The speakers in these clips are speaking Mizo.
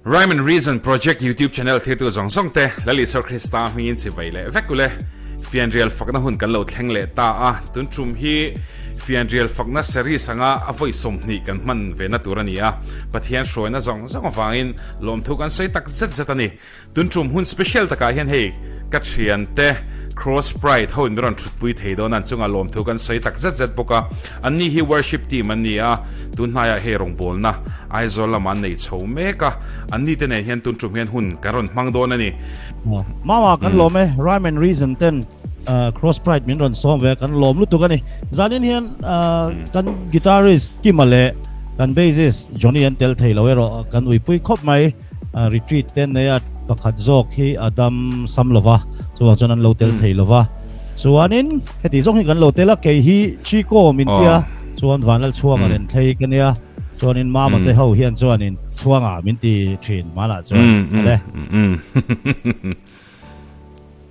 Rhyme and Reason Project YouTube channel thirtu zawng zawng te Lal Isua Krista hmingin chivai leh vek ule. Fianrial fakna hun kan lo thleng leh ta a, tun tum hi Fianrial fakna series anga a vawi 20 kan hman ve na tur a ni a, Pathian hruaina zawng zawng avangin lawmthu kan sawi tak zet zet a ni. Tun tum hun special takah hian hei ka thiante Cross Pride ho in min rawn thutpui thei dawn a, an chungah lawmthu kan sawi tak zet zet bawk a. Anni hi worship team an ni a, tun hnaiah hei rawngbawlna Aizawl lamah an nei chho mek a, anni te nen hian tun tum hian hun kan rawn hmang dawn a ni. Mama kan lawm e, Rhyme and Reason ten Cross Pride min rawn sawm ve a, kan lawm lutuk a ni. Zanin hian kan guitarist Kima leh kan bassist Johnny an tel thei lo erawh kan uipui khawp mai. Retreat te nei a pakhat zawk hi a dam sam lo va, chuvang chuan an lo tel thei lo va. Chuanin heti zawng hi kan lo tel a, kei hi Chiko min tia chuan Vanlal Chhuanga ren thlei ka nia, chuanin Mama te ho hian chuanin Chhuanga min ti thin Manah chuan ale.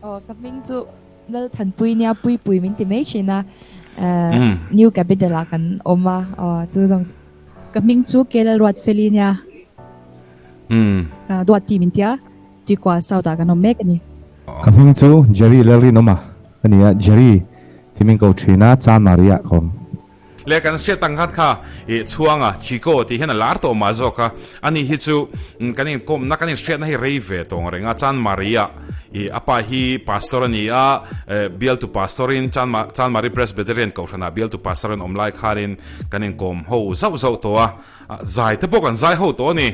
Aw ka hming chu Lalthanpui nia Puipui min ti mai thin a, New Capital ah kan awm a, aw chu zawng. Ka hming chu Kelal Ruatfeli nia. Duat ti min tia, Tuikual South ah kan awm mek a ni. Ka hming chu Jerry Lalrinawma ka ni a, Jerry ti min ko thin a, Chanmari ah ka awm. Le kan hriat ang khan kha i chhuanga Chiko tih hian a lar tawh mah zawk a, ani hi chu kan inkawmna kan inhriatna hi rei ve tawng reng a, Chanmari ah i a pa hi Pastor a ni a, bialtu Pastor in Chanmari Presbyterian Kohhranah bialtu Pastor an awm lai khanin kan inkawm ho zauh zauh tawh a. Zai te pawh kan zai ho tawh a ni.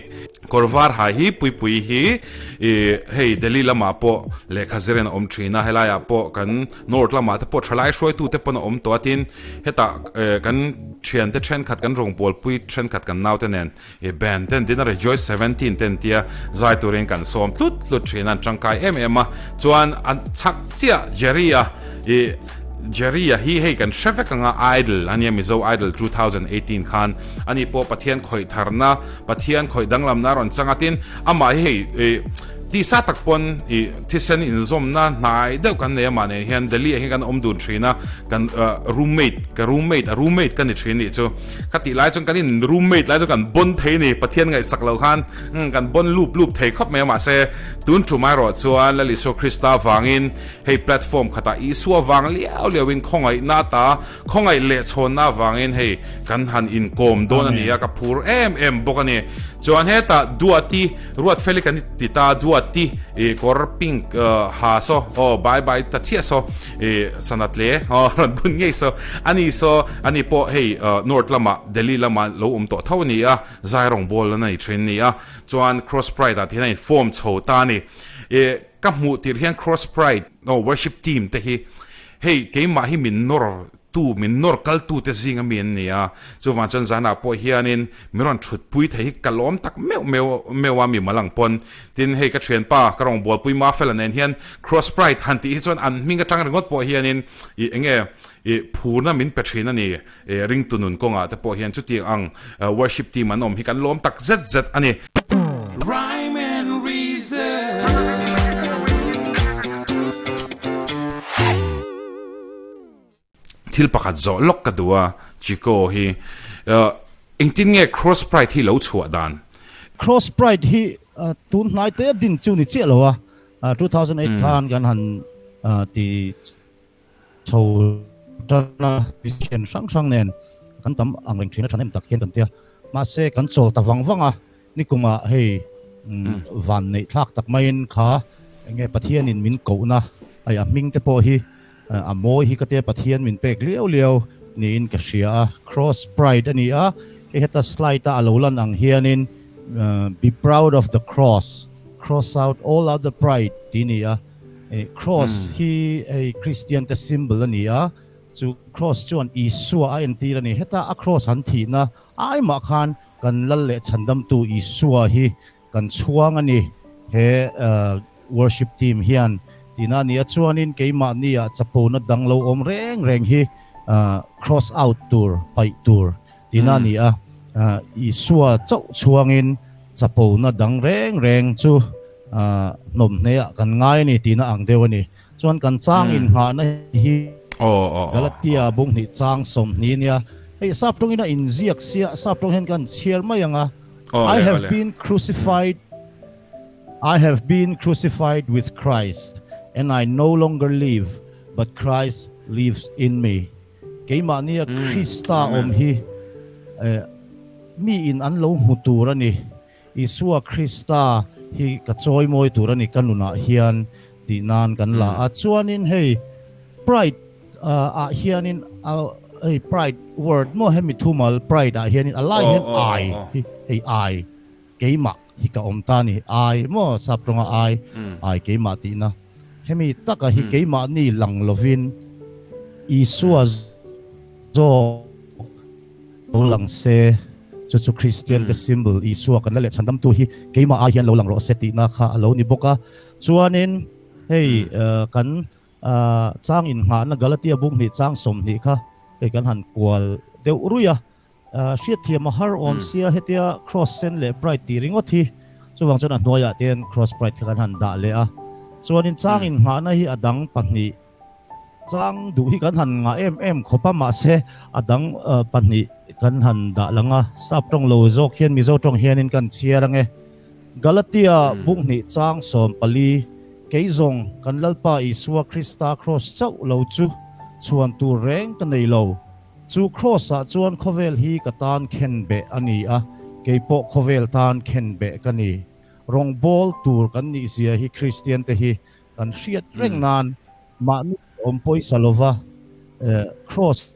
Kawr var hai hi Puipui hi ih hei Delhi lamah pawh lehkha zirin a awm thin a, helaiah pawh kan North lamah te pawh thalai hruaitu te pawn a awm tawh a tin hetah eh kan thiante thenkhat kan rawngbawlpui thenkhat kan naute nen ih band ten din a Rejoice 17 ten tia zai turin kan sawm tlut tlut thin a an tangkai em em a chuan an chhak chiah Jerry a ih Jerry-a hi hei kan hre vek anga Idol a nia Mizo Idol 2018 khan ani pawh Pathian khawih tharna Pathian khawih danglamna a rawn chang a tin amah hi hei ih tisa tak pawn ih thisen inzawmna hnai deuh kan nei amah nen hian Delhi ah hian kan awm dun thin a kan roommate ka roommate a roommate ka ni thin nih chu ka tih lai chuan kan in roommate lai chu kan bon thei ni Pathian ngaihsak loh khan kan bon lup lup thei khawp mai a mahse tun tum erawh chuan Lal Isua Krista vangin Hei platform khatah Isua vang liau liauin khawngaihna ata khawngaih leh chhawnna avangin hei kan han inkawm dawn a ni a, ka phur em em bawk a ni. Chuan hetah Duati, Ruatfeli kan ti ta, Duati ih kawr pink ha saw aw bai bai ta chiah saw ih sana tle aw rawn bun ngei saw a ni saw a ni pawh hei north lamah Delhi lamah lo awm tawh tho a ni a, zai rawngbâwl a nei thin a ni a, chuan Cross Pride ah te hian a in-form chho ta a ni. Ih. Ka hmuh tirh hian Cross Pride aw worship team te hi hei keimah hi min nawr tu min nawr kal tu te zing ami an ni a, chuvang chuan zanah pawh hianin min rawn thut pui thei hi ka lawm tak meuh meuh meuh a mi mal ang pawn. Tin hei ka thianpa ka rawn bualpui Mafela nen hian Cross Pride han tih hi chuan an hming atang ringawt pawh hianin ih enge ih phurna min pe thin a ni ih ringtu nun kawngah te pawh hian chutiang ang worship team an awm hi kan lawm tak zet zet a ni. Rhyme and reason. Thil pakhat zawh lawk ka duh a, Chiko hi engtin nge Cross Pride hi lo chhuah dan? Cross Pride hi tun hnai te din chu ni chiah lo a, 2008 khan kan han ti Chho tan a, thian hrang hrang nen kan tam ang reng thin a thahnem tak hian kan tia. Mahse kan chawl ta vang vang a, nikumah hei van neih thlak tak maiin kha enge Pathianin min kohna ai a hming te pawh hi a mawi hi ka tia Pathian min pek liau liau niin ka hria a. Cross Pride a ni a, hei heta slide a alo lan ang hianin Be proud of the cross, cross out all other pride tih a ni a. Cross hi hei Kristian te symbol a ni a, chu cross chuan Isua a entir a ni. Heta a cross han thihna ai mah khan kan lal leh chhandamtu Isua hi kan chhuang a ni he worship team hian tihna a ni a. Chuanin keimahnia chapona dang lo awm reng reng hi cross out tur, paih tur tihna a ni a. Isua chauh chhuangin chapona dang reng reng chu hnawmhneah kan ngai a ni tihna ang deuh a ni. Chuan kan chang inngahna hi Galatia bunghnih chang 20 nia. Hei sap tawngin a inziak sia, sap tawng hian kan chhiar mai ang a. I have been crucified. I have been crucified with Christ, and I no longer live, but Christ lives in me. Keimahnia Krista awm hi mi in an lo hmu tur a ni. Isua Krista hi ka chawimawi tur a ni ka nunah hian tih nan kan la a. Chuanin hei pride ah hianin hei pride word maw hemi thumal pride ah hianin a lai hian I hi hei I keimah hi ka awm ta a ni. I maw sap tawnga I I keimah tihna. Hemi taka hi keimahni lang lovin Isua zawk lo lang se, chu chu Kristian te symbol Isua kan la leh chhandamtu hi keimah ai hian lo lang rawh se tihna kha a lo ni bawk a. Chuanin hei kan chang inngahna Galatia buk hnih chang 20 kha hei kan han kual deuh ruih a. Hriatthiam a har awm sia hetia cross sen leh pride tih ringawt hi chuvang chuan a hnuaiah te hian cross pride kha kan han dah leh a. Chuanin chang inngahna hi a dang pahnih chang duh hi kan han ngah em em khawp a mahse a dang pahnih kan han dah lang a. Sap tawng lo zawk hian Mizo tawng hianin kan chhiar ang e. Galatia buk hnih chang 14 kei zawng kan Lalpa Isua Krista cross chauh lo chu chhuan tur reng ka nei lo. Chu Kraws-ah chuan khawvel hi ka tan khen beh a ni a, kei pawh khawvel tan khen beh ka ni. Rawngbâwl tur kan nih zia hi Kristiante hi kan hriat reng nan mahni awm pawisa lova Kraws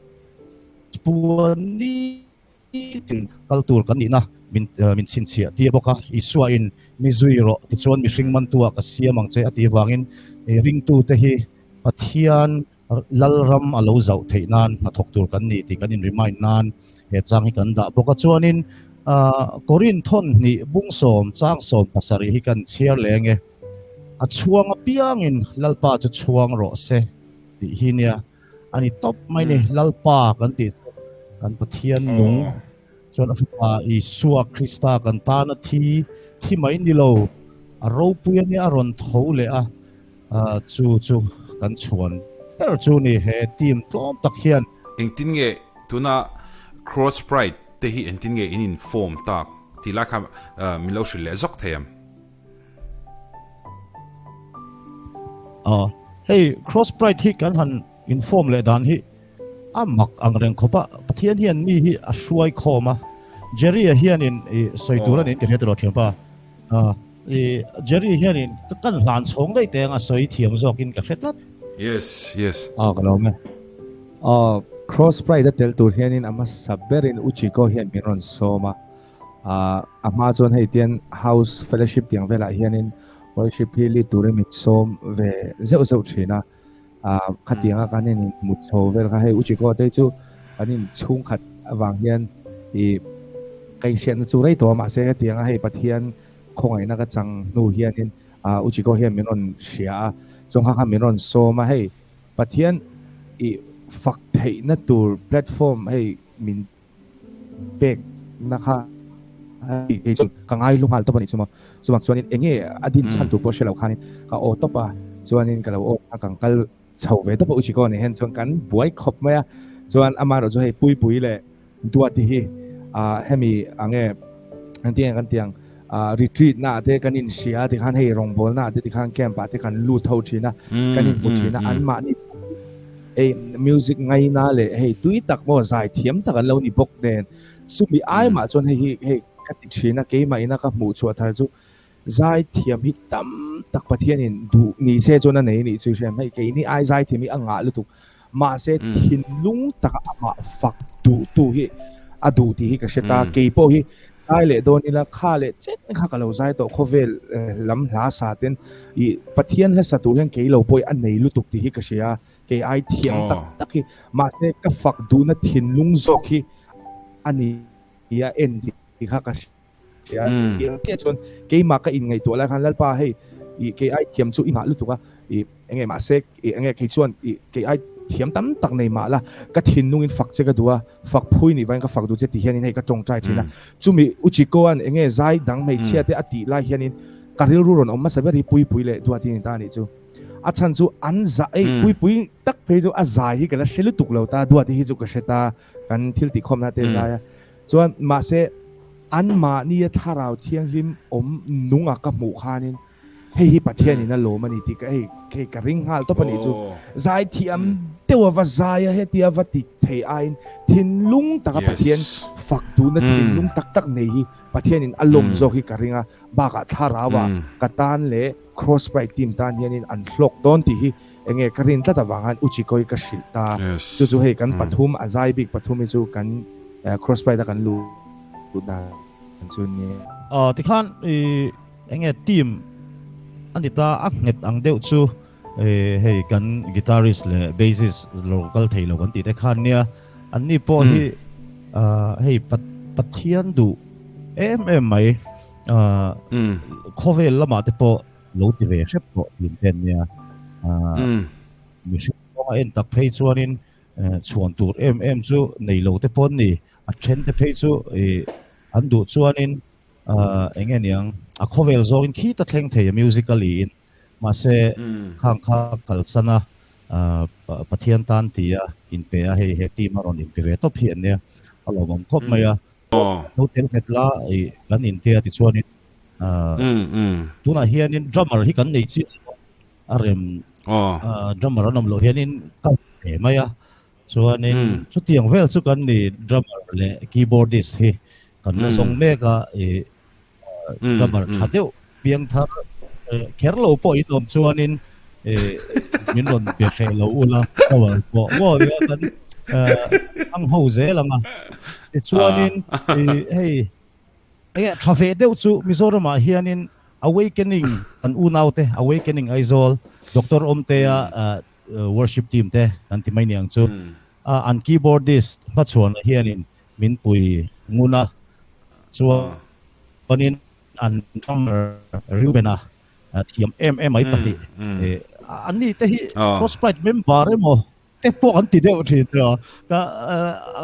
puan nitin kal tur kan nihna min min chhinchhiah tir bawk a. Isuain mi zui rawh tichuan mihring mantua ka siam ang che a tih avangin ringtute hi Pathian Lalram a lo zauh theih nan hnathawk tur kan ni tih kan in remind nan he chang hi kan dah bawk a. Chuanin Korinth thawn hnih bung sawm chang 17 hi kan chhiar leh ange. A chhuang apiangin Lalpa chu chhuang rawh se tih hi nia a ni tawp mai ni. Lalpa kan tih chu kan Pathian nung chuan a fapa Isua Krista kan tana thi thi mai ni lo a ropui a nia a rawn tho leh a. Chu chu kan chhuan ber chu ni he team tlawm tak hian. Engtin nge tuna Cross Pride te hi engtin nge in in form tak tih lai kha min lo hrilh leh zawk thei em? Aw hei Cross Pride hi kan han in form leh dan hi a mak ang reng khawp a, Pathian hian mi hi a hruai khawm a, Jerry-a hianin i sawi tur a niin ka hria tawh lo thianpa. I Jerry hianin ka kan hlan chhawng daih teng a sawi thiam zawkin ka hre tlat. Yes, yes. Aw ka lawm e. Aw Cross Pride a tel tur hianin a hmasa berin U Chiko hian min rawn sawm a. Ah a hma chuan hei tian House Fellowship tiang velah hianin worship hi lead turin min sawm ve zeuh zeuh thin a. Ah khatianga kan in hmu chho vel kha hei U Chiko te chu kan in chhungkhat avang hian i ka inhriatna chu rei tawh a mahse hetianga hei Pathian khawngaihna ka chang hnu hianin ah U Chiko hian min rawn hria a chawngha kha min rawn sawm a hei Pathian i fak theihna tur platform hei min pek na kha hei kei chuan ka ngai lu nghal tawp a nih chu maw chuvang chuanin eng nge a din chhan tur pawh hre lo khanin ka aw tawp a chuanin ka lo aw a kan kal chho ve tawp a Uchiko nen hian chuan kan buai khawp mai a chuan amaherawh chu hei Puipui leh Duati hi ah hemi ang nge engtin nge kan tih ang ah retreat na ah te kan inhria tikhan hei rawngbawlna ah te tikhan camp ah te kan lut ho thin a kan inhmu thin a anmahni Hei music ngaina leh hei tui tak maw zai thiam tak an lo ni bawk nen chumi ai mah chuan hei hi hei ka ti thin a keimah ina ka hmuh chhuah thar chu zai thiam hi tam tak Pathianin duh ni se chuan a nei nih chu i hriam hei keini ai zai thiam hi a ngah lutuk mahse thinlung taka amah fak duh tu hi a duh tih hi ka hre ta keipawh hi Zai leh dawn ila kha leh chen kha ka lo zai tawh khawvel lam hla sa ten i Pathian hla sa tur hian kei lo pawh hi a nei lutuk tih hi ka hria a, kei ai thiam tak tak hi mahse ka fak duhna thinlung zawk hi a ni a en tih kha ka hria a, tiang chiah chuan keimah ka inngaihtuah lai khan Lalpa hei i kei ai thiam chu i ngah lutuk a i enge mahse I enge kei chuan i kei ai thiam tam tak nei mah la, ka thinlungin fak che ka duh a, fak phui nih vangin ka fak duh che ti hianin hei ka tawngtai thin a. Chumi U Chikoa'n enge zai dang hmeichhia te a tih lai hianin ka rilru rawn awm hmasa ber hi Puipui leh Duati ni ta a nih chu. A chhan chu an za ei Puipui tak phei chu a zai hi ka la hre lutuk lo ta, Duati hi chu ka hre ta kan thil tih khawmna te zai a. Chuan mahse anmahnia thlarau thianghlim awm nunga ka hmuh khanin. Hei hi Pathianin a lawm a ni tih ka hei hei ka ring nghal tawp a nih chu. Zaithiam deuh a va zai a, hetia va ti thei aiin thinlung taka Pathian fak duhna thinlung tak tak nei hi Pathianin a lawm zawk hi ka ring a. Bakah thlarauah ka tan leh Cross Pride team tan hianin an hlawk dawn tih hi enge ka rin tlat avang khan Uchiko hi ka hrilh ta. Chu chu hei kan pathum a zai bik pathum hi chu kan Cross Pride a kan luh dan chu nia. Aw tikhan i enge team a ni ta a nghet ang deuh chu hei kan guitarist leh bassist lo kal thei lo kan tih te khan nia anni pawh hi hei Pathian duh em em mai khawvel lamah te pawh lo ti ve hrep tawh thin te an nia. Mihring kawnga en tak phei chuanin chhuan tur em em chu nei lo te pawh an ni. A then te phei chu an duh chuanin eng nge niang a khawvel zawngin khita thleng thei a musically in. Mahse khang kha kalsan a Pathian tan tia inpe a hei he team a rawn inpe ve tawp hi an nia. A lawmawm khawp mai a. Lo tel nghet la i kan intia tichuanin tunah hianin drummer hi kan nei chiah lo a rem drummer an awm loh hianin ka ve mai a chuanin chutiang vel chu kan ni drummer leh keyboardist hi kan la zawng mek a i drummer tha deuh piang thar kher lo pawh in awm chuanin min rawn be hreh lo ula drummer pawh maw kan ang ho zel ang a tichuanin hei enge tha ve deuh chu Mizoramah hianin awakening kan unaute awakening Aizawl Doctor Awmtea worship team te kan ti mai niang chu an keyboardist hmachhuanah hianin min pui ngun a chuanin an drummer Reuben-a thiam em em mai pahnih an ni te hi Cross Pride member emaw te pawh an ti deuh thin a ka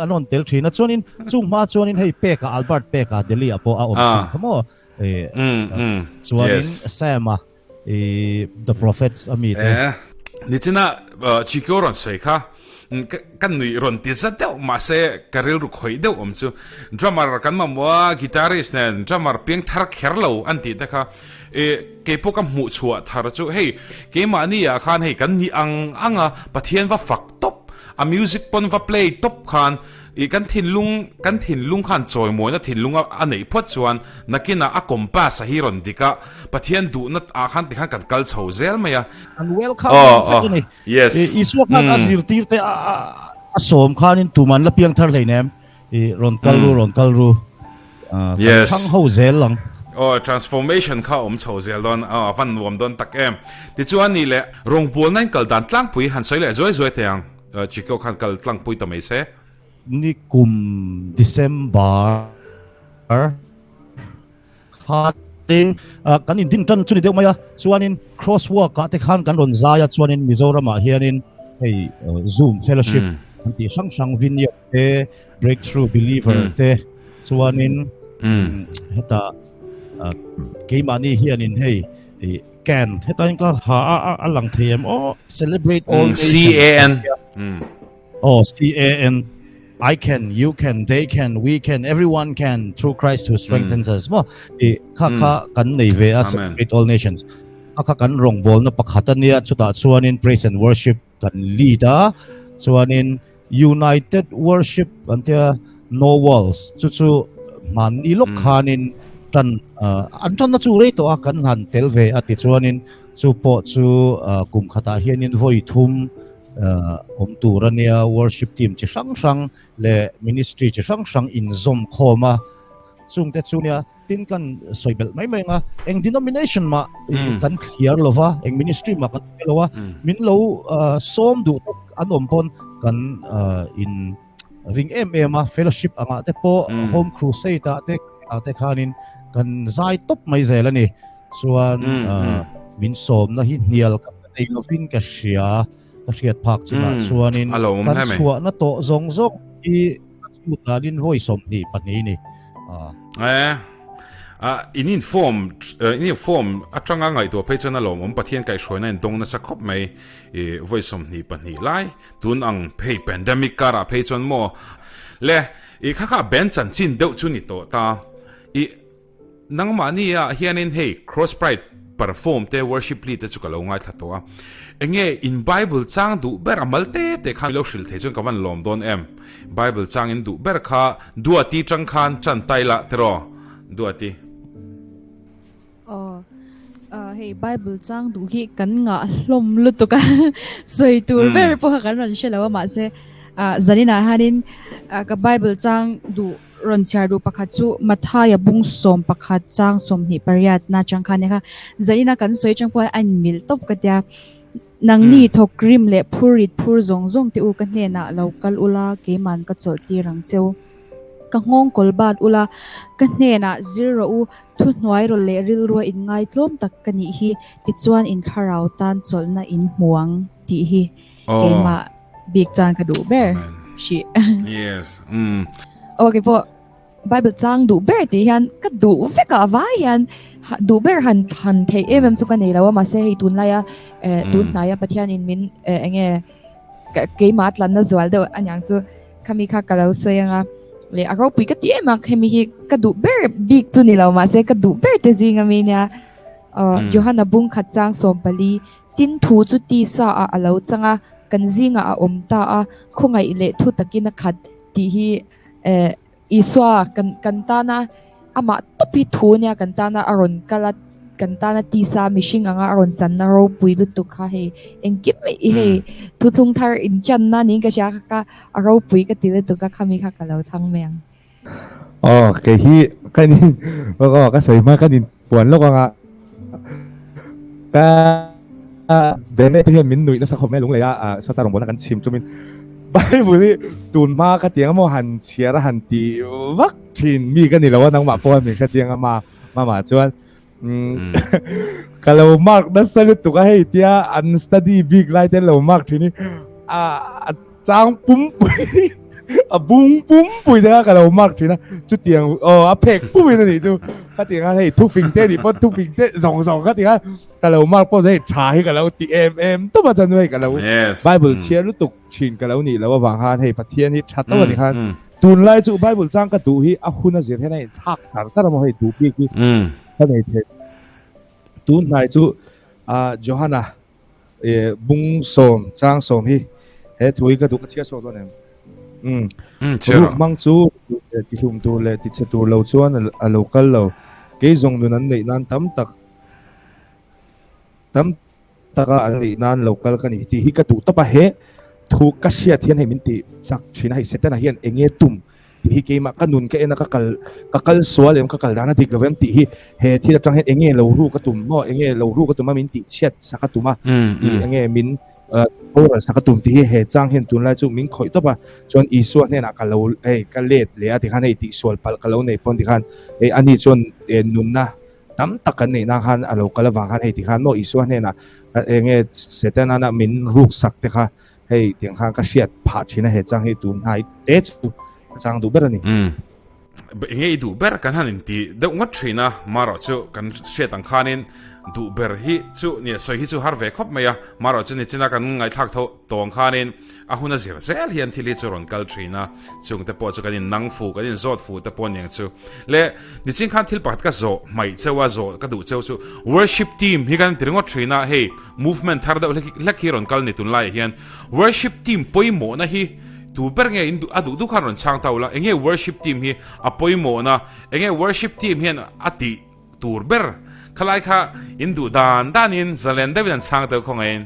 an rawn tel thin a chuanin chung hma chuanin hei Peka Albert Peka Delhi ah pawh a awm thin kha maw chuanin Sam-a I The Prophets a mi te. Nichina Chikyo rawn sawi kha ka nuih rawn ti za deuh mahse ka rilru khawih deuh awm chu drummer kan mamawh a guitarist nen drummer piang thar kher lo an tih te kha i keipawh ka hmuh chhuah thar chu hei keimahni ah khan hei kan ni ang ang a Pathian va fak tawp a music pawn va play tawp khan I kan thinlung, kan thinlung khan chawimawina thinlung a neih phawt chuan nakinah a compass a hi rawn dik a, Pathian duhna ah khan tikhan kan kal chho zel mai a. An welcome ang vek a ni. Yes. Isua khan a zirtir te a sawm khanin tuman la piang thar hleinem. I rawn kal ru, rawn kal ru. Kan thlang ho zel ang. Aw, transformation kha a awm chho zel dawn, a van nuam dawn tak em. Tichuan nih leh rawngbawlna in kal dan tlangpui han sawi leh zuai zuai teh ang. Chikio khan kal tlangpui ta mai se. Nikum December khanin kan indin tan chu ni deuh mai a, chuanin cross walk ah te khan kan rawn zai a, chuanin Mizoram ah hianin hei Zoom fellowship an tih hrang hrang Vineyard te, Breakthrough Believer te, chuanin heta keimahni hianin hei Can heta in ka ha a a a lang thei em aw celebrate all nations C-A-N oh C-A-N I can you can they can we can everyone can through Christ who strengthens us mo i kha kha kan nei ve a celebrate all nations kha kha kan rawngbawl na pakhat ania chutah chuanin praise and worship kan lead a chuanin United Worship an tia No Walls chu chu hmanni lawk khanin tan an tanna chu rei tawh a kan han tel ve a tichuanin chu pawh chu kum khatah hianin vawi thum awm tur a nia worship team chi hrang hrang leh ministry chi hrang hrang inzawm khawm a chungte chu nia Tin kan sawi belh mai mai ang a, eng denomination mah kan thliar lo va, eng ministry mah kan thliar lo a, min lo sawm duh tak an awm pawn kan in ring em em a, fellowship angah te pawh home crusade ah te ah te khanin kan zai tawp mai zel a ni. Chuan min sawmna hi hnial ka nei lovin ka hria, ka hriat phak chinah chuanin kan chhuahna tawh zawng zawng hi Chu danin vawi 22 ni. Eh, in inform in inform atanga ngaihtuah phei chuan a lawmawm Pathian kaihhruaina in dawng nasa khawp mai i vawi 22 lai tun ang phei pandemic karah phei chuan maw le i kha kha band chanchin deuh chu ni tawh ta i nangmahni ah hianin hei cross pride. perform te worship lead te chu ka lo ngaithla tawh a. Enge in Bible chang duh ber a mal te te khan ilo hrilh thei chuan ka van lawm dawn em. Bible chang in duh ber kha Duati tang khan tan tai la tiraw Duati. Aw hei Bible chang duh hi kan ngah hlawm lutuk a sawi tur ber pawh kha kan rawn hre lo a mahse zaninah hianin ka Bible chang duh rawn chhiar duh pakhat chu Mathaia bung 11 chang 28 na chang kha nia kha zanina kan sawi atang pawh hian a inmilh tawp ka tia Nangni thawk rim leh phur rit phur zawng zawng te u ka hnenah lo kal ula keiman ka chawlh tir ang cheu. Ka nghawng kawl bat ula ka hnenah zir rawh u thuhnuai rawh leh rilrua in ngaitlawm tak ka nih hi tichuan in thlarau tan chawlhna in hmu ang tih hi keimah bik chuan ka duh ber hrih. Yes umm. Aw keipawh Bible chang duh ber tih hian ka duh vek a vai hian duh ber han han theih em em chu ka nei lo a mahse hei tunlaia eh tun hnaia Pathianin min eh enge keimah tlanna zual deuh aniang chu khami kha ka lo sawi anga leh a ropui ka ti em a hemi hi ka duh ber bik chu ni lo mahse ka duh ber te zing ami nia aw Johana bung khat chang 14 tin thu chu tisa ah a lo chang a kan zingah a awm ta a khawngaih leh thu takin a khat tih hi eh Isua kan kan tana amah tawp hi thu ania kan tana a rawn kal a kan tana tisa mihring anga a rawn channa ropui lutuk kha hei engkim i hei thuthlung thar inchanna niin ka hria kha ka a ropui ka ti lutuk a khami kha ka lo thang mai ang. Aw kei hi ka in aw ka sawi hma kan in puan lawk anga ka Bene te hian min nuih nasa khawp mai lunglei a sawta rawngbawlna kan chhim chumin Bible hi tun hma ka tiang emaw han chhiar a han ti vak thin mi ka ni lo a nangmah pawh min hre chiang a ma mama chuan ka lo mark nasa lutuk a hei tia an study bik lai te lo mark thin hi a chang pumpui a bung pumpui te kha ka lo mark thin a chutiang aw a phek pumin a nih chu khatiang khan hei thufing te nih pawh thufing te zawng zawng khatiang khan ka lo mark pawh hei tha hi ka lo ti em em tawp a chuan hei ka lo Bible chhiar lutuk thin ka lo nih loh avang khan hei Pathian hi tha tawp a ni khan tunlai chu Bible chang ka duh hi a hun a zir hian a inthlak char char a maw hei duh bik hi ka nei thei tun hnai chu Johana bung 10 chang 10 hi he thu hi ka duh ka chhiar chhuak dawn em ruk hmang chu tihlum tur leh tichhe tur lo chuan a lo kal lo kei zawng nun an neih nan tam tak Tam taka an nih nan lo kal ka ni tih hi ka duh tawp a, he thu ka hriat hian hei min tih chak thin a, hei Setana hian eng nge tum tih hi keimah ka nun ka en a, ka kal ka kal sual em ka kal dan a dik lo em tih hi he thil atang hian eng nge lo ruk a tum maw eng nge lo ruk a tum a min tih chhiat sak a tum a ih eng nge min boral sak a tum tih hi he chang hian tunlai chu min khawih tawp a, chuan Isua hnenah ka lo hei ka let leh a tikhan hei tihsual palh ka lo nei pawn tikhan hei ani chuan nunna Tam tak kan neih nan khan a lo kal avang khan hei ti khan maw Isua hnenah eng nge Setana min ruk sak te kha hei tiang khan ka hriat phah thin a he chang hi tun hnai te chu ka chang duh ber a ni. Umm eng nge i duh ber kan han inti deuh ngawt thin a marawh chu kan hriat ang khanin duh ber hi chu nia sawi hi chu har ve khawp mai a marawh chu nichina kan ngaihthlak tho tawng khanin a hun a zir zel hian thil hi chu rawn kal thin a chungte pawh chu kan innang fuh kan inzawt fuh te pawh aniang chu le Nichin khan thil pakhat ka zawh hmaih cheu a, zawh ka duh cheu chu worship team hi kan ti ringawt thin a, hei movement thar deuh hlek hlek hi rawn kal ni tunlaiah hian worship team pawimawhna hi tu ber nge in a duh duh khan rawn chhang ta ula, enge worship team hi a pawimawhna, enge worship team hian a tih tur ber khalai kha in duh dan danin zalen deuhin an chhang teuh khawngaihin.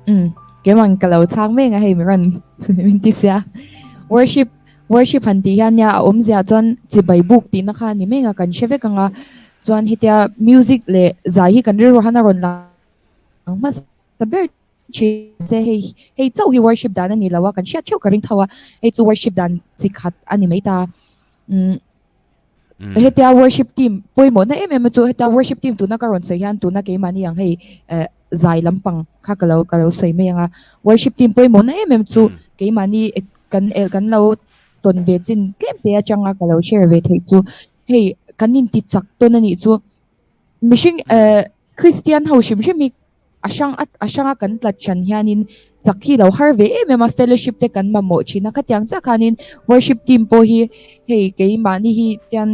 Umm keimah ka lo chhang mek a hei mi rawn min ti sia worship Worship han tih hian nia a awmzia chuan chibai buk tihna kha a ni mai ang a, kan hre vek ang a, chuan hetia music leh zai hi kan rilru han a rawn lang hmasa ber thin se hei hei chauh hi worship dan a ni lo a, kan hriat theuh ka ring tho a, hei chu worship dan chi khat a ni mai ta. Umm hetia worship team pawimawhna em em chu hetia worship team tuna ka rawn sawi hian tuna keimahni ang hei eh zai lampang kha ka lo ka lo sawi mai ang a, worship team pawimawhna em em chu keimahni Kan el kan lo tawn ve chin tlem te atanga ka lo share ve theih chu hei kan inti chak tawn a nih chu mihring eh Christian ho hrim hrim hi a hrang a hranga kan tlat hran hianin chak hi lo har ve em em a fellowship te kan mamawh thin a khatiang chiah khanin worship team pawh hi hei keimahni hi tian.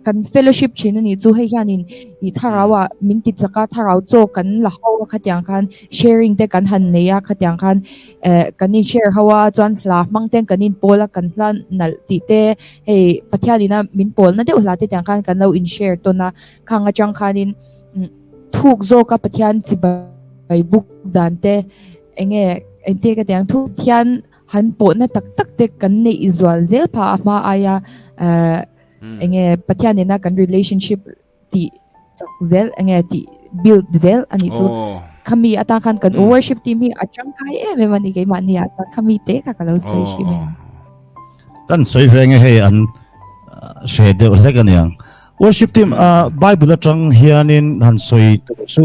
Kan fellowship thin a nih chu hei hianin ih thlarau ah min ti chak a, thlarau chaw kan la ho a khatiang khan sharing te kan han nei a khatiang khan eh kan in share ho a chuan hla hmang ten kan in pawl a kan hla nalh tih te hei Pathian ina min pawl na deuh hla te tiang khan kan lo in share tawn a khang atang khanin thuk zawk a Pathian chibai buk dan te enge engte ka tiang thuk hian han pawhna tak tak te kan neih zual zel phah a hma aia eh enge Pathian nena kan relationship tih chak zel enge tih build zel ani chu khami atan khan kan worship team hi a tangkai em em ani keimahni ah chuan khami te kha ka lo sawi hrim e. Kan sawi ve nge hei an hre deuh hlek aniang. Worship team Bible atang hianin han sawi tur chu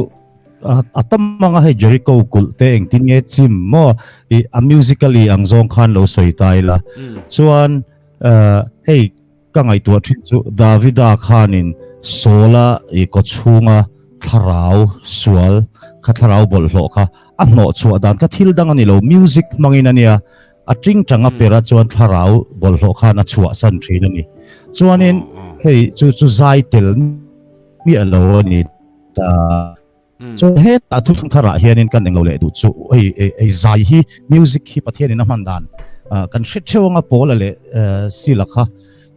a tam anga hei Jericho kulh te engtin nge chim maw i a musically ang zawng khan lo sawi ta ila. Chuan hei Ka ngaihtuah thin chu Davida khanin Saula i kawchhunga thlarau sual kha thlarau bawlhhlawh kha a hnawh chhuah dan kha thil dang a ni lo, music hmangin a nia, a tingtang a pera chuan thlarau bawlhhlawh khan a chhuahsan thin a ni. Chuanin hei chu chu zai tel miah lo a ni ta. Chuan hetah thuthlung tharah hianin kan englo leh duh chu hei hei zai hi music hi Pathianin a hman dan kan hre theuh anga Paula leh Sila kha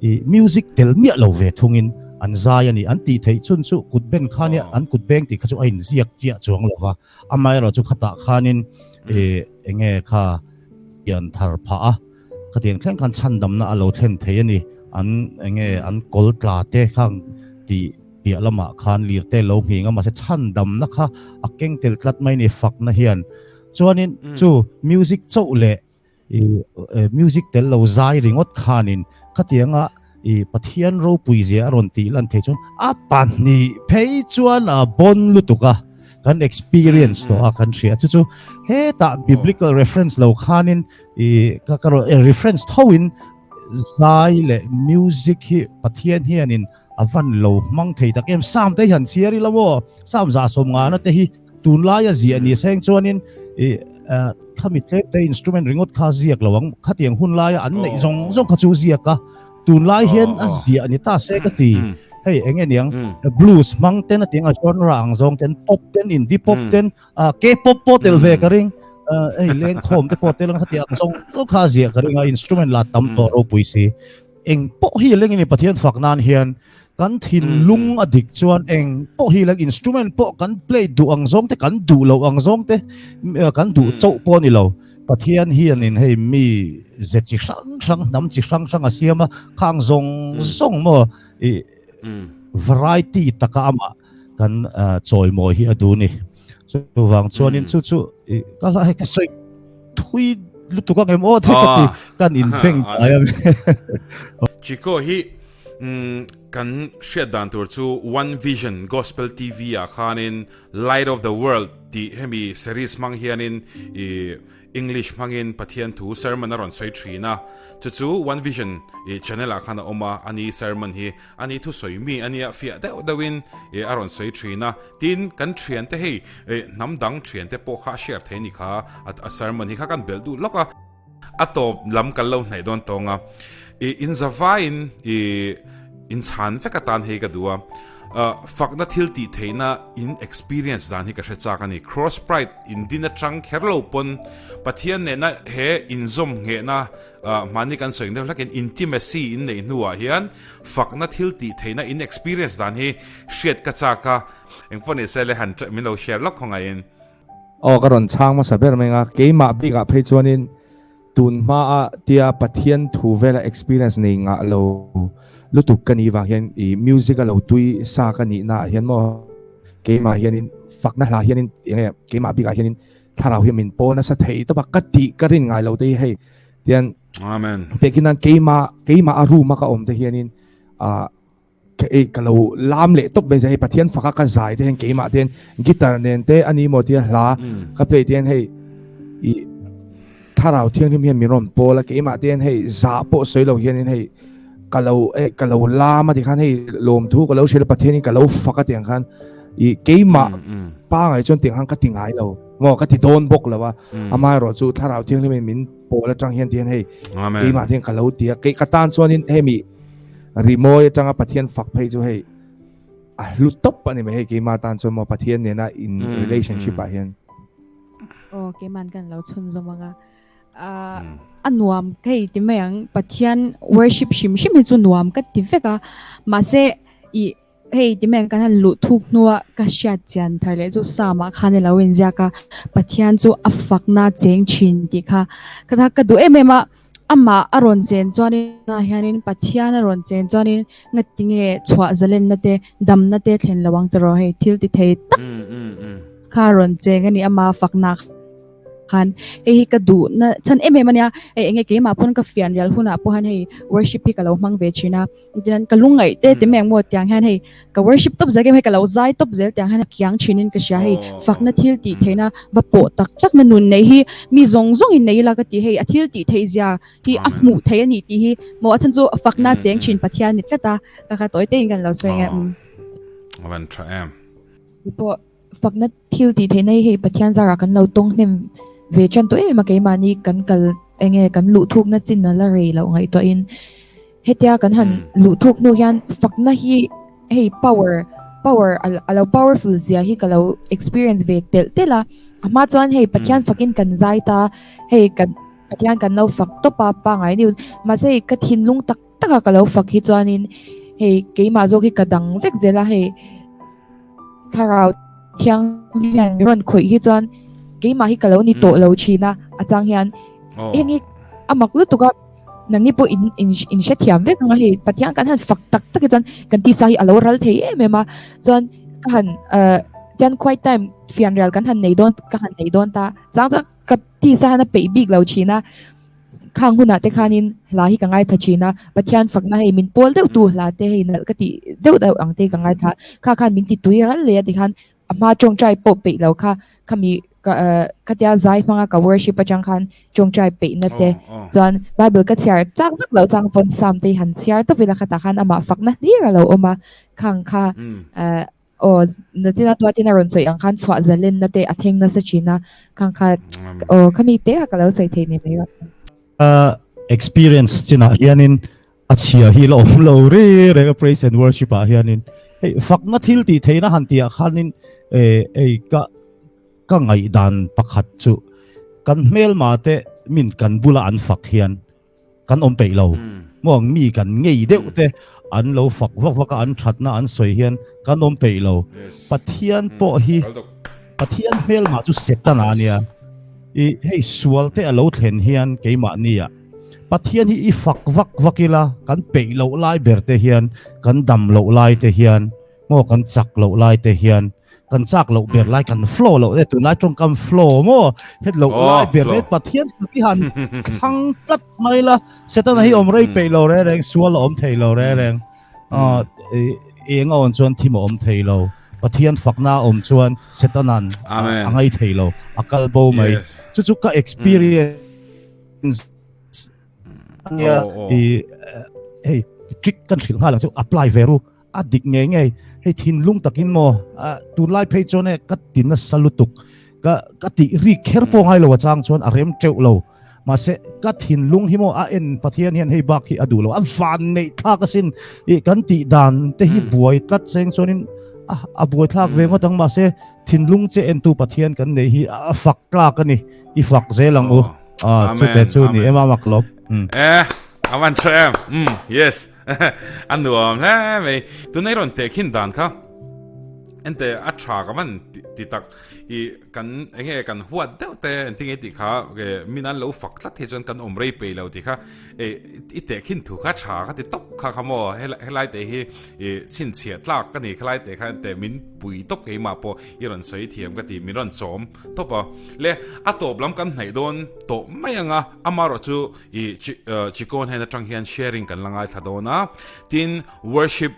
i music tel miah lo ve thungin an zai a ni. An tih theih chhun chu kut ben kha nia an kut beng tih kha chu a inziak chiah chuang lo va, amaherawh chu khatah khanin i enge kha pian thar phah a, khatiang thleng khan chhandamna a lo thlen thei a ni. An enge an kawl tla te khang tih Piah lamah khan lirte lo nghing a, mahse chhandamna kha a keng tel tlat mai ni fakna hian. Chuanin chu music chauh leh i music tel lo zai ringawt khanin khatianga i Pathian ropui zia a rawn tih lan theih chuan a pahnih phei chuan a bawn lutuk a, kan experience tawh a kan hria. Chu chu hetah biblical reference lo khanin i ka ka rawn reference thoin zai leh music hi Pathian hianin A van lo hmang thei tak em? Sam te hi han chhiar ila maw? Sam zah sawm ngana te hi tunlaia ziah ni seng chuanin i khami tlem te instrument ringawt kha ziak lo ang. Khatiang hun laia an neih zawng zawng kha chu ziak a. Tunlai hian a ziah ni ta se ka ti. Hei eng nge niang blues hmang ten a tiang a genre ang zawng ten pop ten indie pop ten K-pop pawh tel ve ka ring. Hei lengkhawm te pawh tel ang khatiang zawng zawng kha ziah ka ring a instrument la tam tawh ropui si. Eng pawh hi leng in Pathian fak nan hian kan thinlung a dik chuan eng pawh hi leng instrument pawh kan play duh ang zawng te kan duh loh ang zawng te kan duh chauh pawh a ni lo. Pathian hian in hei mi ze chi hrang hrang hnam chi hrang hrang a siam a khang zawng zawng maw i variety taka amah kan chawimawi hi a duh ni. Chuvang chuanin chu chu ka hla hei ka sawi thui lutuk ang em aw the ka ti kan in beng kai a. Chico hi kan hriat dan tur chu One Vision Gospel TV ah khanin Light of the World tih hemi series hmang hianin i English hmangin Pathian thu sermon a rawn sawi thin a, chu chu One Vision channel ah khan a awm a, ani sermon hi ani thusawi mi ania fiah deuh deuhin a rawn sawi thin a, tin kan thiante hei hnam dang thiante pawh kha a share thei ni kha a sermon hi kha kan belh duh lawk a, a tawp lam kan lo hnaih dawn tawng a, in zavaiin inchhan vek atan hei ka duh a. Fakna thil tih theihna in experience dan hi ka hre chak a ni. Cross Pride in din atang kher lo pawn Pathian nena he inzawm nghehna hmani kan sawi deuh hlakin intimacy in neih hnuah hian fakna thil tih theihna in experience dan hi hriat ka chak a. Engpawh ni se le han min lo share lawk khawngaihin. Aw ka rawn chhang hmasa ber mai ang a, keimah bikah phei chuanin Tun hmaa tia Pathian thu vela experience nei ngah lo lutuk ka nih vang hian i music a lo tui sa ka nih naah hian maw keimah hianin fakna hla hianin eng nge keimah bikah hianin thlarau hi min paw nasa thei tawp a ka tih ka rin ngai lo te hi hei tian Amen. Tehkhinan keimah keimah a room a ka awm te hianin ah Ka ei ka lo lam leh tawp mai zia hei Pathian faka ka zai te hian keimah te hian guitar nen te a ni maw tia hla ka play te hian hei i thlarau thianghlim hian min rawn pawl a keimah te hian hei zah pawh sawi lo hianin hei ka lo eh ka lo lam a tikhan hei lawmthu ka lo hrilh a Pathian in ka lo fak a tiang khan i keimah pangai chuan tiang khan ka ti ngai lo maw ka ti dawn bawk lo a amaherawhchu thlarau thianghlim in min pawl atang hian tihian hei keimah te hian ka lo ti a kei ka tan chuanin hemi. Rimawi atanga Pathian fak phei chu hei a hlu tawp a ni mai hei keimah tan chuan maw Pathian nena in relationship ah hian. Aw keiman kan lo chhunzawm anga a nuam ka hei ti mai ang Pathian worship hrim hrim hi chu nuam ka ti vek a mahse i hei ti mai ang kan han luh thuk hnua ka hriat chian thar leh chu Psalm ah khan i lo inziak a Pathian chu a fakna cheng thin tih kha ka duh em em a. Amah a rawn chen chuanin ah hianin Pathian a rawn chen chuanin ngatinge chhuah zalenna te damna te thlen lo ang tiraw hei thil ti thei tak kha a rawn cheng a ni ama fakna khan hei hi ka duh na chhan em em a nia hei enge keimah pawn ka fian rial hunah pawh hian hei worship hi ka lo hmang ve thin a. Tichuan ka lungngaih te ti mai ang maw tiang hian hei ka worship tawp zel hei ka lo zai tawp zel tiang hian a kiang thin in ka hria hei fakna thil tih theihna va pawh tak tak na nun nei hi mi zawng zawng in nei ila ka ti hei a thil tih theih zia hi a hmuh theih a ni tih hi maw a chhan chu fakna cheng thin Pathian ni tlat a ka kha tawi te in kan lo sawi nge um. A van tha em. Pawh Fakna thil tih theihna hi hei Pathian zarah kan lo tawng hnem ve tan tawh em em a, keimahni kan kal enge kan luh thukna chin a la rei loh ngaihtuahin hetia kan han luh thuk hnu hian fakna hi hei power power a lo powerful zia hi ka lo experience ve telh telh a, a hma chuan hei Pathian fakin kan zai ta hei kan Pathian kan lo fak tawp a pangngai ni mahse hei ka thinlung tak taka ka lo fak hi chuanin hei keimah zawk hi ka dang vek zel a hei thlarau thianghlim hian min rawn khawih hi chuan keimah hi ka lo ni tawh lo thin a a chang hian heng hi a mak lutuk a nangni pawh in in in hrethiam vek ang a hei Pathian kan han fak tak tak hi chuan kan tisa hi a lo ral thei em em a chuan ka han ah tian quiet time fianrial kan han nei dawn ka han nei dawn ta chang chuan ka tisa hian a peih bik lo thin a. Khang hunah te khanin hla hi ka ngaithla thin a, Pathian fakna hei min pawl deuh tu hla te hei nalh ka tih deuh deuh ang te ka ngaithla. Kha khan min ti tui ral leh a tikhan a hma tawngtai pawh peih lo kha khami ka khatia zai hmanga ka worship atang khan tawngtai peihna te chuan Bible ka chhiar chak vak loh chang pawn Psalm te hi han chhiar tawp ila khatah khan amah fakna hlir a lo awm a, khang kha Aw, nachina tuatin a rawn sawi ang khan chhuah zalenna te a thleng nasa thin a, khang kha aw khami te a ka lo sawi thei ni mai rawh se. Ka experience chinah hianin a chhia hi la awm lo reng reng a praise and worship ah hianin hei fakna thil tih theihna han tih ah khanin eh hei ka ka ngaihdan pakhat chu kan hmelma te min kan bula an fak hian kan awm peih lo maw ang mi kan ngei deuh te an lo fak vak vak a an thatna an sawi hian kan awm peih lo Pathian pawh hi Pathian hmelmah chu Setana ania i hei sual te a lo thlen hian keimahni ah Pathian hi i fak vak vak ila kan peih loh lai ber te hian kan dam loh lai te hian maw kan chak loh lai te hian kan chak loh ber lai kan flow loh e tunlai tawngkam flow maw het loh lai ber e pathian hi han thlang tlat mai la setana hi awm rei peih lo reng reng sual a awm thei lo reng reng eng a awm chuan thim a awm thei lo pathian fakna a awm chuan setanan a ngai thei lo a kal bo mai chu chu ka experience ania i hei trick kan hrilh nghal ang chu apply ve ru A dik ngei ngei, hei thinlung takin maw, tunlai phei chuan e ka ti nasa lutuk, ka ka tih rik kher pawh ngai lo a chang chuan a rem teuh lo, mahse ka thinlung hi maw a en Pathian hian hei bak hi a duh lo, a van neih thlak asin ih kan tih dan te hi buai tlat cheng chuanin a a buai thlak ve ngawt ang mahse thinlung che entu Pathian kan neih hi a fak tlak a ni, i fak zel ang u, a chute chu ni em a mak lawm. E a van tha em, umm yes. A nuam hle mai. Tunei rawn teh khin dan kha ente a tha ka van ti tak i kan enge kan huat deuh te engtin nge tih kha min an lo fak tlat hi chuan kan awm rei pei lo tih kha i teh khin thu kha tha ka ti tawp kha kha maw helai te hi i chhinchhiah tlak ka ni khalai te kha ente min pui tawp keimah pawh i rawn sawi thiam ka ti min rawn chawm tawp a le a tawp lam kan hnaih dawn tawh mai ang a amaherawhchu chu I Chikawn hen atang hian sharing kan la ngaithla dawn a, tin worship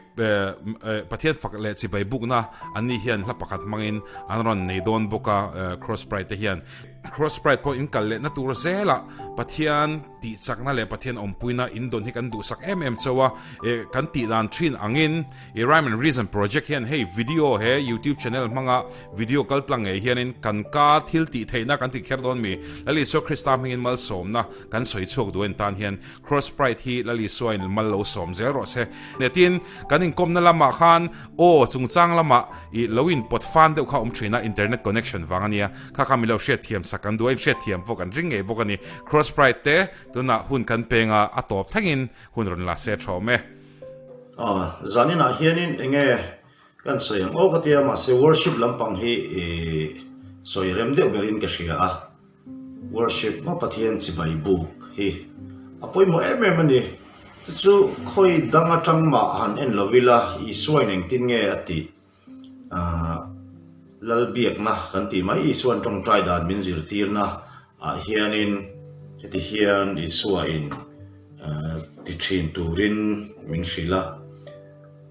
Pathian fak leh chibai bukna an ni hian hla pakhat hmangin an rawn nei dawn bawk a Cross Pride te hian. Cross Pride pawh in kal lehna tur zelah Pathian tih chakna leh Pathian awmpuina in dawn hi kan duhsak em em chauh a, eh kan tih dan thin angin i Rhyme and Reason Project hian hei video he YouTube channel hmanga video kal tlang ngei hianin kan ka thil tih theihna kan ti kher dawn mi Lal Isua Krista hmingin malsawmna kan sawi chhuak duh en tan hian Cross Pride hi Lal Isua in mal lo sawm zel rawh se. Tin, kan inkawmna lamah khan aw chungchang lamah i lo in pawt fan deuh kha awm thin a, internet connection vang a nia. Kha kha milo hriatthiam sak kan duh a, in hriatthiam pawh kan ring ngei bawk a ni. Cross Pride te tunah hun kan peng a, a tawp thlengin hun rawn la se tha awm e. Aw, zaninah hianin enge kan sawi ang aw ka tia, mahse worship lampang hi i sawi rem deuh berin ka hria a. Worship maw Pathian chibai buk hi a pawimawh em em a ni. Chu chu khawi dang atang mah han en lo ila Isuain engtin nge a tih aah Lalbiakna kan tih mai Isua'n tawngtai dan min zirtirna ah hianin heti hian Isuain aah ti thin turin min hrilh a.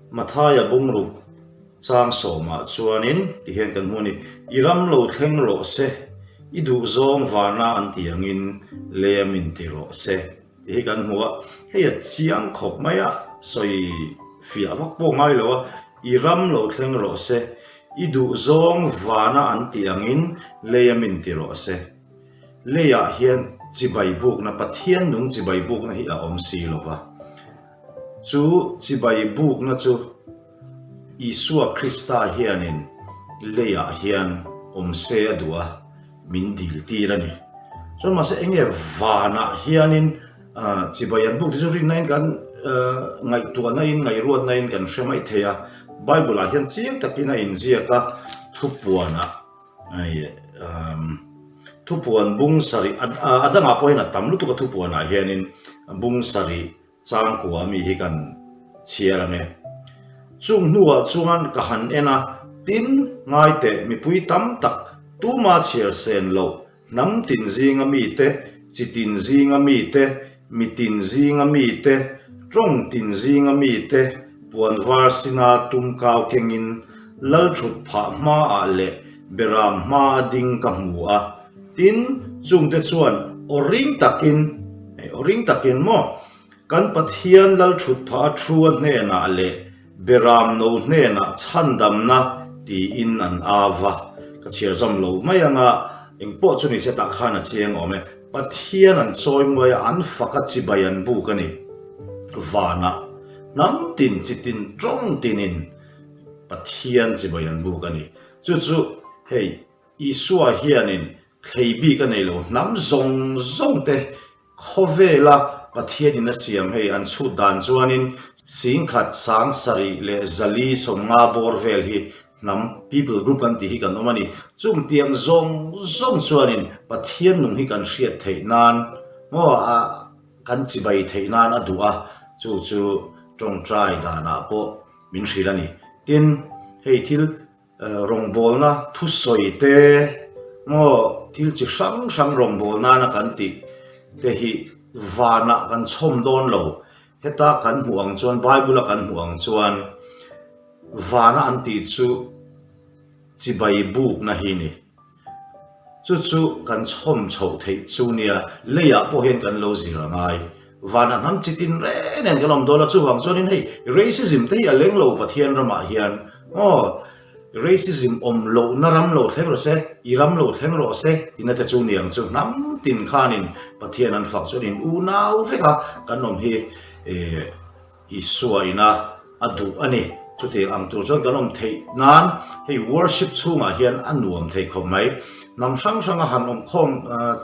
Mathaia bungruk Chang sawmah chuanin ti hian kan hmu a ni, I ram lo thleng rawh se, i duhzawng vana an ti angin lem in ti rawh se tih hi kan hmu a. Hei a chiang khawp mai a, sawi fiah vak pawh ngai lo a, I ram lo thleng rawh se, i duhzawng vana an ti angin lem in ti rawh se. Leiah hian chibai bukna, Pathian nung chibai bukna hi a awm si lo va. Chu chibai bukna chu Isua Krista hianin leiah hian awm se a duh a, min dil tir a ni. Chuan mahse enge vanah hianin chibai an buk te chu rinnain kan ngaihtuahnain ngaihruatnain kan hre mai thei a. Bible-ah hian chiang takin a inziak a, thupuanah thupuan bung sarih a dangah pawh hian a tam lutuk a thupuanah hianin bung sarih Changkua mi hi kan chhiar ang e. Chung hnuah chuan ka han en a, tin, ngai teh, mipui tam tak, tuma chhiar sen loh, hnam tin zinga mite, chi tin zinga mite, mi tin zinga mite, tawng tin zinga mite, puan var sina tum kau kengin lal thut phah hmaah leh beram hmaa ding ka hmu a. Tin, chungte chuan aw ring takin, aw ring takin maw, kan Pathian Lalthutphah a thu a hnenah leh Beram no hnenah chhandamna tiin an au va. Ka chhiar zawm lo mai anga, engpawh chu nise tah khan a chiang awm e. Pathian an chawi muai a, an fak a chibai an buk a ni. Vanah hnam tin chi tin tawng tinin Pathian chibai an buk a ni. Chu chu hei Isua hianin thlei bik a nei lo, hnam zawng zawng te khawvela Pathianin a siam hei an chhut dan chuanin singkhat sang sarih leh zali sawmnga bawr vel hi hnam, people group kan tih hi kan awm a ni. Chung tiang zawng zawng chuanin Pathian nung hi kan hriat theih nan maw a kan chibai theih nan a duh a, chu chu tawngtai danah pawh min hrilh a ni. Tin, hei thil Rawngbawlna thusawi te maw thil chi hrang hrang rawngbawlna nana kan tih te hi vanah kan chhawm dawn lo. Heta kan hmuh ang chuan Bible a kan hmuh ang chuan vana an tih chu chibai bukna hi ni. Chu chu kan chhawm chhoh theih chu nia, leiah pawh hian kan lo zir a ngai. Vanah hnam chi tin reng nen kan awm dawn a, chuvang chuanin hei racism te hi a leng lo Pathian ramah hian aw racism awm lohna ram lo thleng rawh se, i ram lo thleng rawh se tina te chu niang chu hnam tin khanin Pathian an fak chuan in unau vek a kan awm hi eh Isua ina a duh a ni. Chutiang ang tur chuan kan awm theih nan hei worship chhungah hian a nuam thei khawp mai. Hnam hrang hranga han awm khawm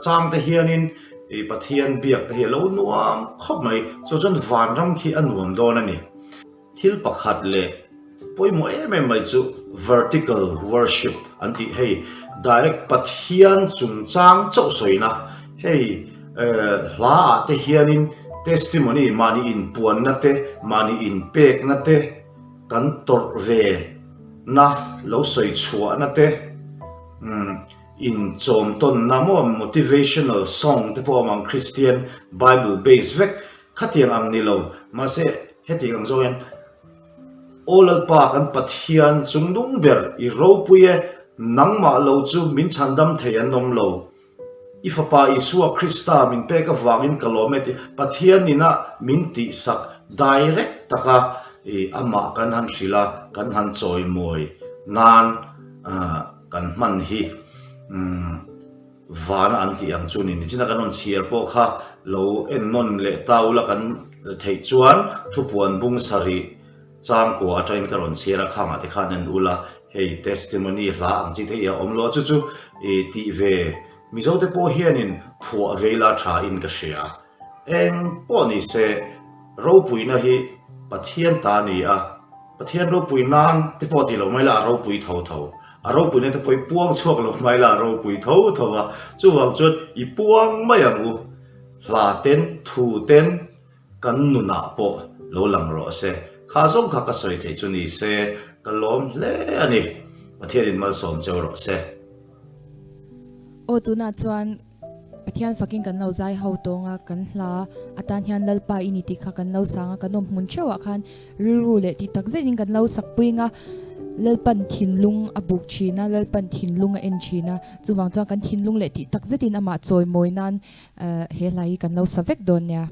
chang te hianin i Pathian biak te hi a lo nuam khawp mai. Chu chuan vanram khi a nuam dawn a ni. Thil pakhat leh pawimawh em em mai chu vertical worship an tih hei direct Pathian chungchang chauh sawina hei hla ah te hianin testimony mahni inpuanna te mahni inpekna te kan tawrh ve na lo sawi chhuahna te inchawmtawnna maw motivational song te pawh a awm ang Christian bible base vek Khatiang ang ni lo, mahse hetiang ang zawng hian, Aw Lalpa kan Pathian chungnung ber i ropui e, nangmah lo chu min chhandam thei an awm lo. I Fapa Isua Krista min pek avangin ka lawm e tih Pathian ina min tihsak direct taka i amah kan han hrilh a, kan han chawimawi nan kan hman hi vana an tih ang chu ni. Nichina kan rawn chhiar pawh kha lo en nawn leh ta ula kan theih chuan thupuan bung sarih Changkua atangin ka rawn chhiar a, khangah te khan en ula, hei testimony hla ang chi te hi a awm lo a, chu chu i tih ve Mizo te pawh hianin phuah ve ila tha in ka hria. Eng pawh ni se ropuina hi Pathian ta a ni a, Pathian ropui nan te pawh ti lo mai la a ropui tho tho, a ropuina te pawh i puang chhuak lo mai la a ropui tho tho a, chuvang chuan i puang mai ang u, hla ten, thu ten, Kan nunah pawh lo lang rawh se. Kha zawng kha ka sawi theih chu ni se, ka lawm hle a ni. Pathianin malsawm cheu rawh se. Aw tunah chuan Pathian fakin kan lo zai ho tawng a, kan hla atan hian Lalpa i ni tih kha kan lo sang a, kan awm hmun theuhah khan rilru leh tih tak zetin kan lo sak pui ang a, Lalpan thinlung a buk thin a, Lalpan thinlung a en thin a, chuvang chuan kan thinlung leh tih tak zetin amah chawimawi nan He hla hi kan lo sa vek dawn nia.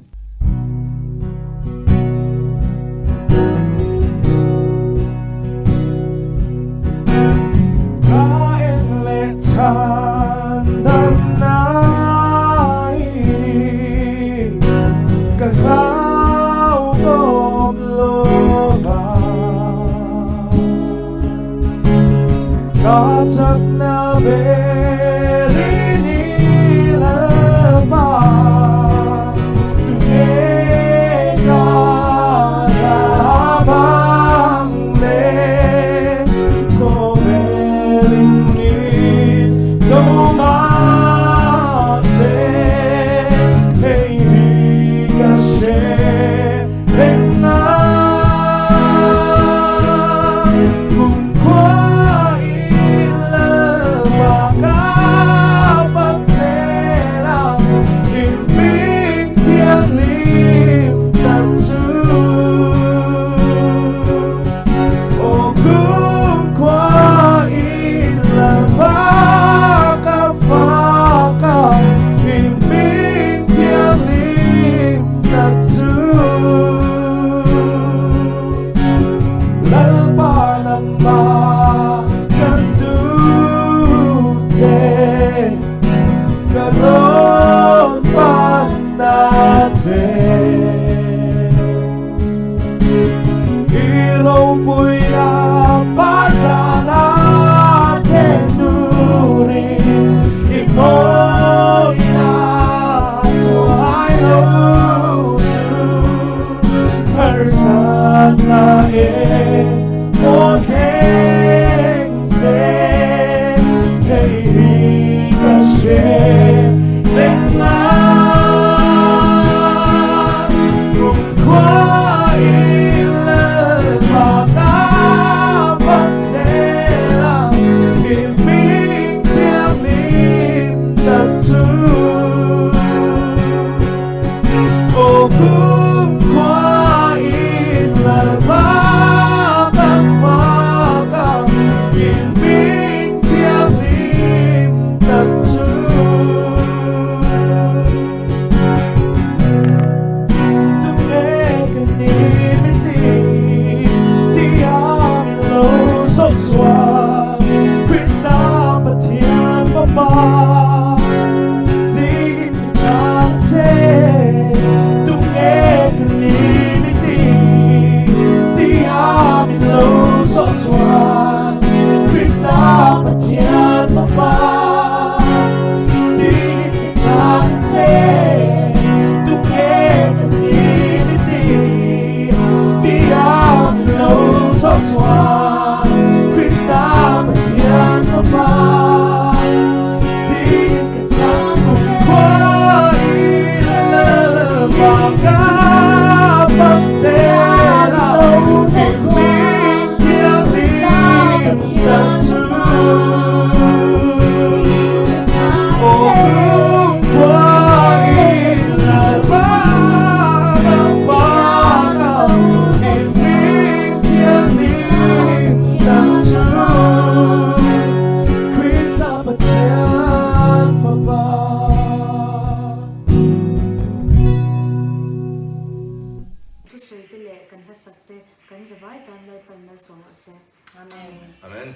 Malsawm rawh se. Amen. Amen.